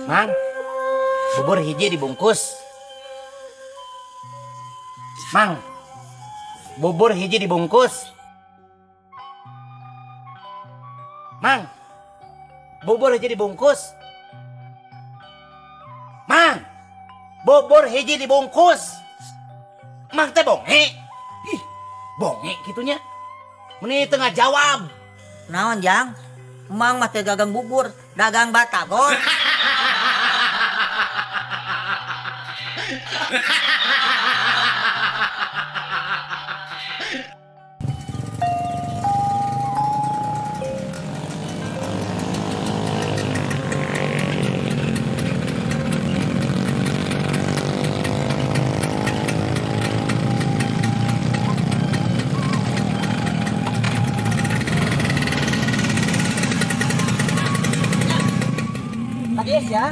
Mang, bubur hiji dibungkus. Mang, bubur hiji dibungkus. Mang, bubur hiji dibungkus. Mang, bubur hiji dibungkus. Mang teh bonge. Ih, bonge gitunya. Meni tengah jawab. Naon jang? Mang mah teu dagang bubur, dagang batagor. Tadi ya.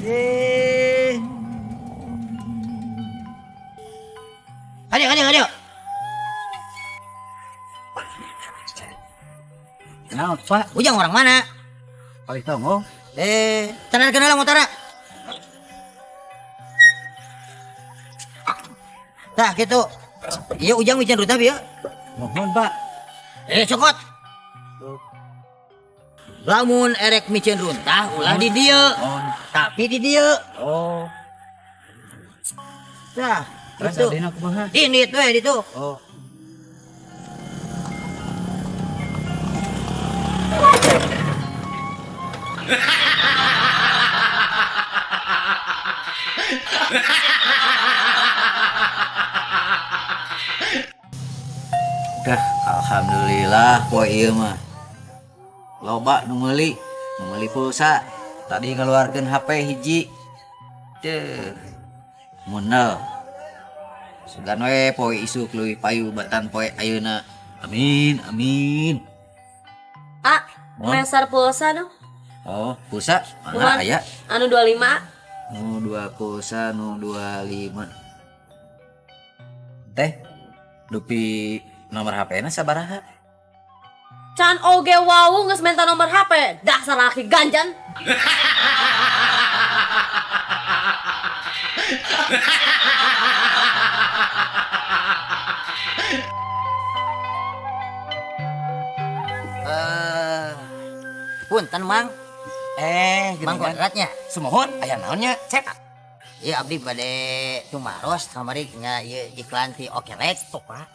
Eh. Ayo, ayo, ayo. Naon, Pak? Ujang orang mana? Paling tonggo. Eh, tenan kenal motornya. Tah gitu. Iya Ujang bikin ruta bieu. Mohon, Pak. Eh, cokot. Lamun erek micen runtah ulah di dieu. Oh. Tapi di dieu. Oh. Tah, Terus gitu. adina kumaha? Ini tuh, itu. Oh. Dah, alhamdulillah poe ieu mah. Loba nu meuli, nu meuli pulsa. Tadi ngeluarkeun HP hiji. Teuh. Munel. Sugan we poe isuk leuwih payu batan poe ayeuna. Amin, amin. Ah, Mon. meser pulsa dong. Oh, pulsa mana Bukan. aya? Anu 25. Nu dua pulsa nu 25. Teh, dupi nomor HP-na sabaraha? Can oge wau geus minta nomor HP. Dasar laki ganjan. Eh, punten Mang. Eh, Mang gini kan. kodratnya. Sumuhun, aya naonnya? Cek. Iya abdi bade tumaros kamari nya ieu iklan ti Okelek.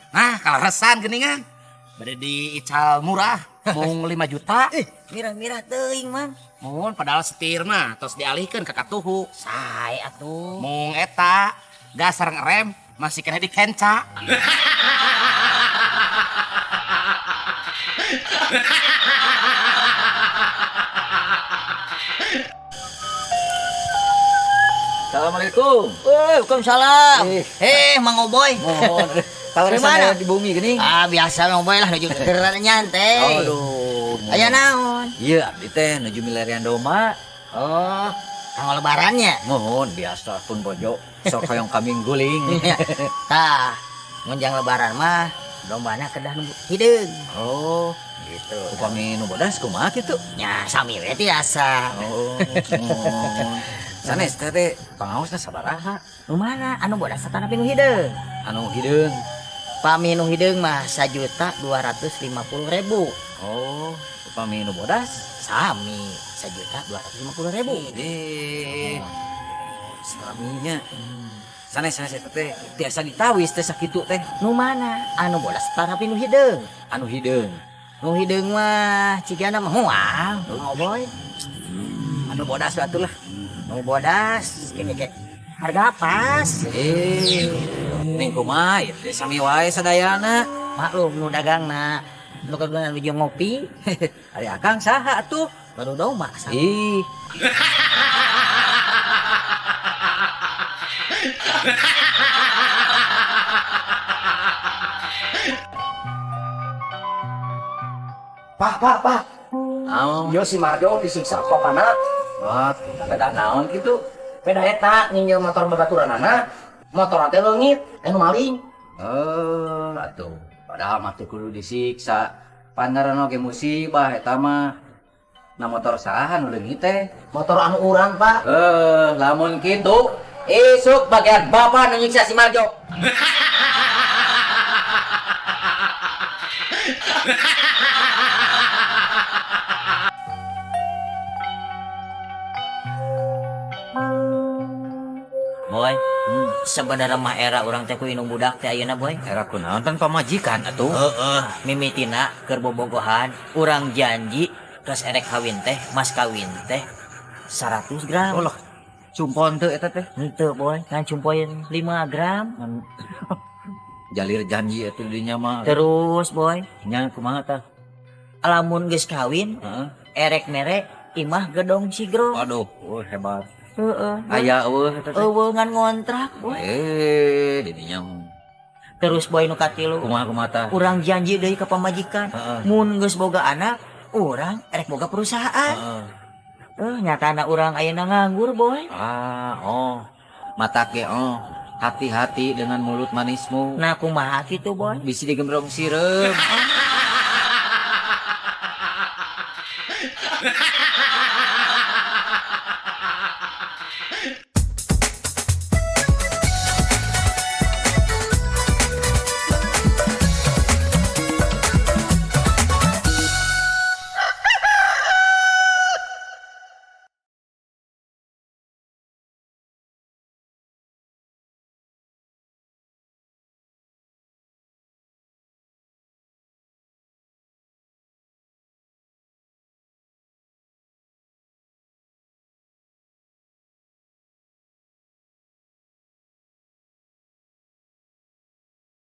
Nah, kaleresan geuningan. Bade diical murah, mung 5 juta. Eh, mirah-mirah teuing Mang. Mun padahal setir mah tos dialihkeun ka katuhu. Sae atuh. Mung eta gas sareng rem masih kena dikenca. Assalamualaikum. Waalaikumsalam. Eh. Eh, Mang Oboy. Mohon. Kaleresan Gimana? aya di bumi geuning. Ah, biasa Mang Oboy lah nuju keur nyantai. Aduh. Aya naon? Iya, abdi teh nuju milarian domba. Oh, kanggo lebarannya. Mohon biasa pun bojo sok hoyong kambing guling. Tah, mun jang lebaran mah dombana kedah nu hideung. Oh, Gitu. upami nu bodas kumaha kitu? Nya sami we tiasa. Oh, mohon. Sanes teh teh pangaosna sabaraha? Nu mana anu bodas satana nu hideung? Anu hideung. Pami nu hideung mah 1.250.000. Oh, upami nu bodas? Sami 1.250.000. Eh, saminya. Sanes sanes eta teh tiasa ditawis teh sakitu teh. Nu mana anu bodas satana nu hideung? Anu hideung. Nu hideung mah cigana mah moal, Mang Oboy. Anu bodas atuh lah. Nu bodas keke harga pas. Eh, ning kumaha ieu teh sami wae sadayana. Maklum nu dagangna nu kagungan nuju ngopi Ari akang saha atuh? baru domba sa. Ih. Pak, pak, pak. Naon? Yo si Marjo disiksa papana. Wah, beda naon kitu? Beda eta nginjeum motor babaturanana. Motor teh leungit, anu maling. Oh, atuh. Padahal mah teu kudu disiksa. Pan ngaranna oge musibah eta mah. Na motor saha nu leungit teh? Motor anu urang, Pak. Eh, lamun kitu isuk bagian bapak nu nyiksa si Marjo. Boy, sebenarnya mah era urang teh ku indung budak teh ayeuna, Boy. Era kunaon, pan pamajikan atuh. Heeh, mimitina keur bobogohan, urang janji terus erek kawin teh, mas kawin teh 100 gram. Allah, cumpon teu eta teh. Henteu, Boy, ngan cumpoin 5 gram. Jalir janji atuh dinya mah. Terus, Boy, Nya kumaha tah? Lamun geus kawin, Heeh. erek mere imah gedong sigro. Aduh, oh, hebat. Heeh. Aya eueuh eta teh. Eueuh, ngan ngontrak, Boy. Eh, dinya mah. Terus, Boy, nu katilu, Kumaha kumaha tah? urang janji deui ka pamajikan. Mun geus boga anak, urang erek boga perusahaan. Eh, nyatana urang ayeuna nganggur, Boy. Ah, oh. Mata ge oh. Hati-hati dengan mulut manismu. Nah, kumaha kitu, Boy? Bisi digembrong sireum.